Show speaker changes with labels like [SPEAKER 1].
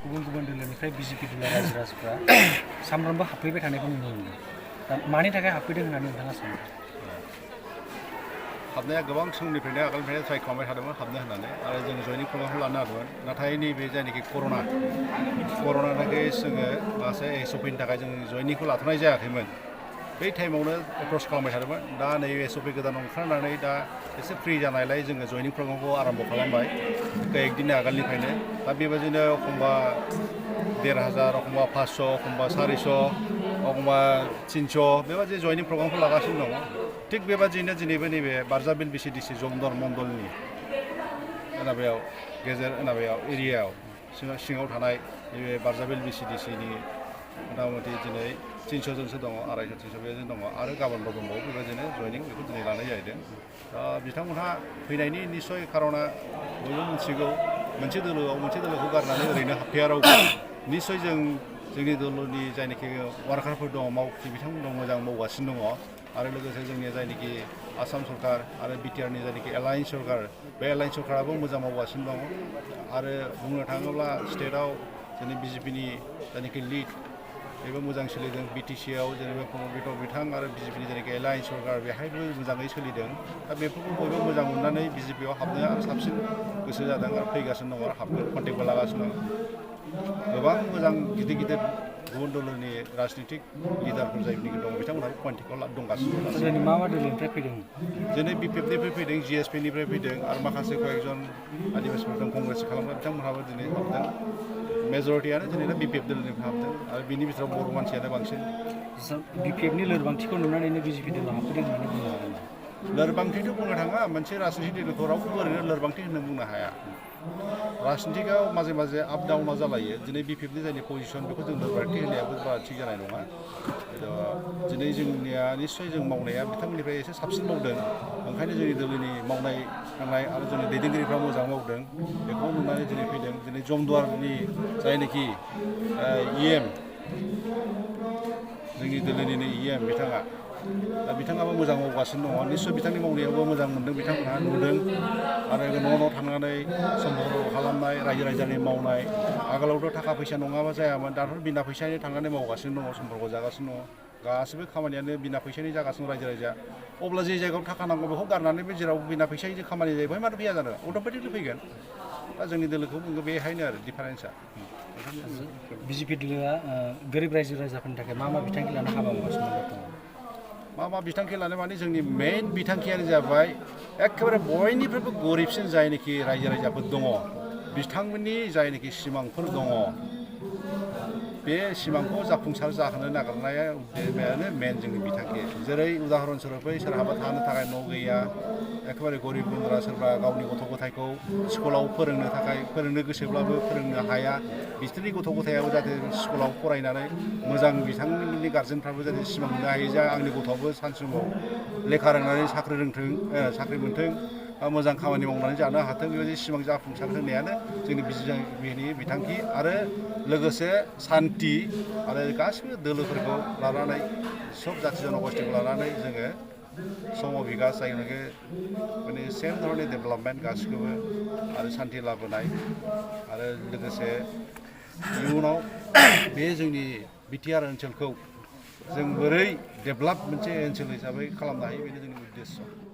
[SPEAKER 1] गुबुन गुबुन दोलोनिफ्राय बिजेपि दोलो रायजो राजाफ्रा सामफ्रोमबो हाबफैबाय थानायखौ नुनो मोनो। दा मानि थाखाय हाबफैदों होननानै नोंथाङा सानो?
[SPEAKER 2] हाबनाया गोबां समनिफ्रायनो आगोलनिफ्रायनो ट्राइ खालामबाय थादोंमोन हाबनो होननानै आरो जों जयनिं प्रग्रामखौ लानो हादोंमोन। नाथाय नैबे जायनाखि कर'नानि थाखाय जोङो माखासे एसअपिनि थाखाय जों जयनिंखौ लाथ'नाय जायाखैमोन। बै टाइमावनो एप्रच खालामबाय थादोंमन। दा नै एसअपि गोदान ओंखारनानै दा एसे फ्रि जानायलाय जोङो जयनिं प्रग्रामखौ आराम्भ खालामबाय एकदिन आगोलनिफ्रायनो। दा बेबायदिनो एखमबा 1500, एखमबा 500, एखमबा 400, एखमबा 300 बेबायदि जयनिं प्रग्रामखौ लागासिनो दङ। थिग बेबादिनो दिनैबो नैबे बारजाबिल बिसिडिसि जमदर मण्डलनि गेजेर एरियायाव सिङाव थानाय नैबे बारजाबिल बिसिडिसिनि मथा-मथि दिनै 300 जनसो दङ, 250-300 बेबायदिनो दङ आरो गाबोनबो दंबावो बेबायदिनो जयनिं बेखौ दिनै लानाय जाहैदों। दा बिथांमोनहा फैनायनि निस्सय खार'ना बयबो मिथिगौ मोनसे दोलोखौ गारनानै ओरैनो हाबफैया रावबो। निस्सय जोंनि दोलोनि जायनाखि वार्कारफोर दङ, मावथि बिथांमोन दं, मोजां मावगासिनो दङ आरो लोगोसे जोंनि जायनाखि आसाम सरकार आरो बिटिआरनि जायनाखि एलायन्स सरकार, बे एलायन्स सरकाराबो मोजां मावगासिनो दङ आरो बुंनो थाङोब्ला स्टेटआव जोंनि बिजेपिनि जायनाखि लिड बेबो मोजां सोलिदों। बिटिसिआव जेनेबा प्रमद बिथां आरो बिजेपिनि जायनाखि एलायन्स सरकार बेहायबो मोजाङै सोलिदों। दा बेफोरखौ बयबो मोजां मोननानै बिजेपिआव हाबनो आरो साबसिन गोसो जादों आरो फैगासिनो दङ आरो हाबनो कन्टेक्टबो लागासिनो दङ। गोबां मोजां गिदिर गुबुन दोलोनि राजनितिक लिडारफोर जायफोरनिखि दङ बिथांमोनहाबो कन्टेक्टआव दंगासिनो दं।
[SPEAKER 1] दोलोनि मा दोलोनिफ्राय फैदों?
[SPEAKER 2] दिनै बिपिएफनिफ्राय फैदों, जिएसपिनिफ्राय फैदों आरो माखासे कয়েকজন आदिबासिफोर दं कंग्रेस खालामग्रा बिथांमोनहाबो दिनै हाबदों। मेजरिटियानो दिनै दा बिपिएफ दोलोनिफ्राय हाबदों आरो बिनि बिथोराव बर' मानसियानो बांसिन।
[SPEAKER 1] बिपिएफनि लोरबांथिखौ नुनानैनो बिजेपि दोलोआव हाबफैदों होननानै बुंनो हागोन नामा?
[SPEAKER 2] लोरबांथिथ' बुंनो थाङा, मोनसे राजनितिक दोलोखौ रावबो ओरैनो लोरबांथि होनना बुंनो हाया। राजनितिकआव माजे माजे आप डाउनआ जालायो। दिनै बिपिएफनि जायनि पजिसन बेखौ जों लोरबांथि होनायाबो बारा थिग जानाय नङा। दिनै जोंनिया निस्सय जों मावनाया बिथांमोननिफ्राय एसे साबसिन मावदों, ओंखायनो जोंनि दोलोनि मावनाय दांनाय आरो जोंनि दैदेनगिरिफ्रा मोजां मावदों बेखौ नुनानै दिनै फैदों। दिनै जमदुवारनि जायनाखि इएम जोंनि दोलोनिनो इएम बिथाङा, दा बिथाङाबो मोजां मावगासिनो दङ। निस्सय बिथांनि मावनायावबो मोजां मोनदों, बिथांमोनहा नुदों आरो न' थांनानै सम्पर्क खालामनाय, रायजो राजानि मावनाय। आगोलावथ' थाखा फैसा नङाबा जायामोन, दाथ' बिना फैसानि थांनानै मावगासिनो दङ, सम्पर्क जागासिनो दङ। गासिबो खामानियानो बिना फैसानि जागासिनो दं रायजो। अब्ला जे जायगायाव थाखा नांगौ बेखौ गारनानै बे जेराव बिना फैसानि खामानि जायो बेवहाय मानो फैया जानो? अट'मेटिकलि फैगोन। दा जोंनि दोलोखौ बुङो बेहायनो आरो डिफारेन्सआ।
[SPEAKER 1] बिजेपि दोलोआ गोरिब रायजो राजाफोरनि थाखाय मा बिथांखि लानो हाबा मावगासिनो दं?
[SPEAKER 2] मा बिथांखि लानो माने जोंनि मेइन बिथांखियानो जाबाय एखेबारे बयनिफ्रायबो गरिबसिन जायनाखि रायजो राजाफोर दङ बिथांमोननि जायनाखि सिमांफोर दङ बे सिमांखौ जाफुंसार जाहोनो नागिरनाया बेनो मेइन जोंनि बिथांखि। जेरै उदाहरन स्वरुपै सोरहाबा थानो थाखाय न' गैया, एखेबारे गरिब गुन्द्रा, सोरबा गावनि गथ' गथायखौ स्कुलाव फोरोंनो गोसोब्लाबो फोरोंनो हाया। बिसोरनि गथ' गथायाबो जाहाथे स्कुलाव फरायनानै मोजां बिथांमोननि गारजेनफ्राबो जाहाथे सिमां नुनो हायो जे आंनि गथ'आबो सानसे समाव लेखा रोंनानै साख्रि मोनथों बा मोजां खामानि मावनानै जानो हाथों, बेबायदि सिमां जाफुंसार होनायानो जोंनि बिजेपिनि बिथांखि। आरो लोगोसे सान्थि आरो गासिबो दोलोफोरखौ लानानै, सब जाथि जन'गस्थिखौ लानानै जोङो समबिकास जायनाखि माने सेम धरननि डेभेलपमेन्ट गासिखौबो आरो सान्थि लाबोनाय आरो लोगोसे इयुनाव बे जोंनि बिटिआर ओनसोलखौ जों बोरै डेभेलप मोनसे ओनसोल हिसाबै खालामनो हायो बेनो जोंनि उद्देश्य।